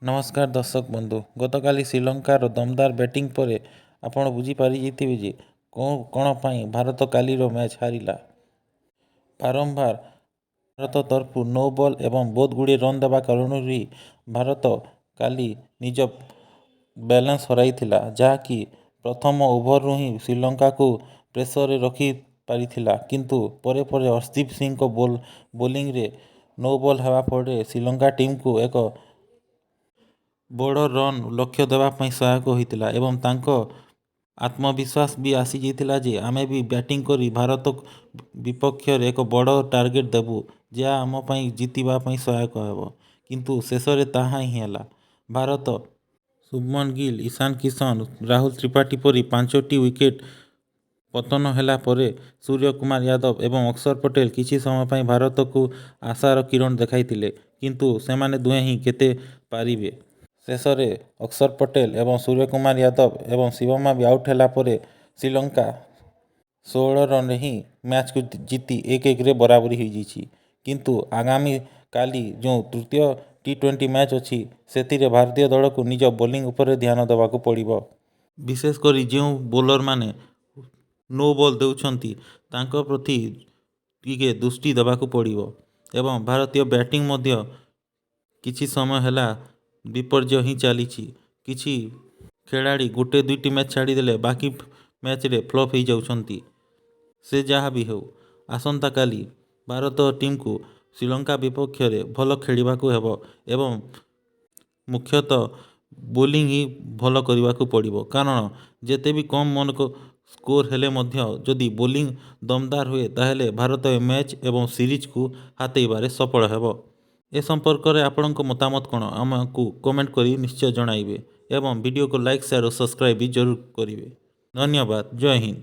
ନମସ୍କାର ଦର୍ଶକ ବନ୍ଧୁ। ଗତକାଲି ଶ୍ରୀଲଙ୍କାର ଦମଦାର ବ୍ୟାଟିଂ ପରେ ଆପଣ ବୁଝିପାରିଯାଇଥିବେ ଯେ କେଉଁ କ'ଣ ପାଇଁ ଭାରତ କାଲିର ମ୍ୟାଚ୍ ହାରିଲା। ବାରମ୍ବାର ଭାରତ ତରଫରୁ ନୋ ବଲ୍ ଏବଂ ବହୁତ ଗୁଡ଼ିଏ ରନ୍ ଦେବା କାରଣରୁ ହିଁ ଭାରତ କାଲି ନିଜ ବାଲାନ୍ସ ହରାଇଥିଲା, ଯାହାକି ପ୍ରଥମ ଓଭରରୁ ହିଁ ଶ୍ରୀଲଙ୍କାକୁ ପ୍ରେସରରେ ରଖିପାରିଥିଲା। କିନ୍ତୁ ପରେ ପରେ ଅର୍ଶଦୀପ ସିଂଙ୍କ ବୋଲିଂରେ ନୋ ବଲ୍ ହେବା ଫଳରେ ଶ୍ରୀଲଙ୍କା ଟିମ୍କୁ ଏକ ବଡ଼ ରନ୍ ଲକ୍ଷ୍ୟ ଦେବା ପାଇଁ ସହାୟକ ହୋଇଥିଲା ଏବଂ ତାଙ୍କ ଆତ୍ମବିଶ୍ୱାସ ବି ଆସିଯାଇଥିଲା ଯେ ଆମେ ବି ବ୍ୟାଟିଂ କରି ଭାରତ ବିପକ୍ଷରେ ଏକ ବଡ଼ ଟାର୍ଗେଟ୍ ଦେବୁ, ଯାହା ଆମ ପାଇଁ ଜିତିବା ପାଇଁ ସହାୟକ ହେବ। କିନ୍ତୁ ଶେଷରେ ତାହା ହିଁ ହେଲା। ଭାରତ ଶୁଭମନ ଗିଲ୍, ଇଶାନ କିଷାନ, ରାହୁଲ ତ୍ରିପାଠୀ ପରି 5ଟି ୱିକେଟ୍ ପତନ ହେଲା ପରେ ସୂର୍ଯ୍ୟ କୁମାର ଯାଦବ ଏବଂ ଅକ୍ଷର ପଟେଲ କିଛି ସମୟ ପାଇଁ ଭାରତକୁ ଆଶାର କିରଣ ଦେଖାଇଥିଲେ। କିନ୍ତୁ ସେମାନେ ଦୁହେଁ ହିଁ କେତେ ପାରିବେ? ଶେଷରେ ଅକ୍ଷର ପଟେଲ ଏବଂ ସୂର୍ଯ୍ୟ କୁମାର ଯାଦବ ଏବଂ ଶିବମ ମାଭି ଆଉଟ୍ ହେଲା ପରେ ଶ୍ରୀଲଙ୍କା 16 ରନ୍ରେ ହିଁ ମ୍ୟାଚ୍କୁ ଜିତି 1-1ରେ ବରାବରି ହୋଇଯାଇଛି। କିନ୍ତୁ ଆଗାମୀ କାଲି ଯେଉଁ ତୃତୀୟ ଟି20 ମ୍ୟାଚ୍ ଅଛି, ସେଥିରେ ଭାରତୀୟ ଦଳକୁ ନିଜ ବୋଲିଂ ଉପରେ ଧ୍ୟାନ ଦେବାକୁ ପଡ଼ିବ। ବିଶେଷ କରି ଯେଉଁ ବୋଲରମାନେ ନୋ ବଲ୍ ଦେଉଛନ୍ତି, ତାଙ୍କ ପ୍ରତି ଟିକେ ଦୃଷ୍ଟି ଦେବାକୁ ପଡ଼ିବ। ଏବଂ ଭାରତୀୟ ବ୍ୟାଟିଂ ମଧ୍ୟ କିଛି ସମୟ ହେଲା ବିପର୍ଯ୍ୟୟ ହିଁ ଚାଲିଛି। କିଛି ଖେଳାଳି ଗୋଟେ ଦୁଇଟି ମ୍ୟାଚ୍ ଛାଡ଼ିଦେଲେ ବାକି ମ୍ୟାଚ୍ରେ ଫ୍ଲପ୍ ହେଇଯାଉଛନ୍ତି। ସେ ଯାହା ବି ହେଉ, ଆସନ୍ତାକାଲି ଭାରତ ଟିମ୍କୁ ଶ୍ରୀଲଙ୍କା ବିପକ୍ଷରେ ଭଲ ଖେଳିବାକୁ ହେବ ଏବଂ ମୁଖ୍ୟତଃ ବୋଲିଂ ହିଁ ଭଲ କରିବାକୁ ପଡ଼ିବ, କାରଣ ଯେତେ ବି କମ୍ ମନ ସ୍କୋର ହେଲେ ମଧ୍ୟ ଯଦି ବୋଲିଂ ଦମଦାର ହୁଏ, ତାହେଲେ ଭାରତ ଏ ମ୍ୟାଚ୍ ଏବଂ ସିରିଜକୁ ହାତେଇବାରେ ସଫଳ ହେବ। ଏ ସମ୍ପର୍କରେ ଆପଣଙ୍କ ମତାମତ କ'ଣ, ଆମକୁ କମେଣ୍ଟ କରି ନିଶ୍ଚୟ ଜଣାଇବେ ଏବଂ ଭିଡ଼ିଓକୁ ଲାଇକ୍, ସେୟାର ଓ ସବସ୍କ୍ରାଇବ୍ ବି ଜରୁର କରିବେ। ଧନ୍ୟବାଦ। ଜୟ ହିନ୍ଦ।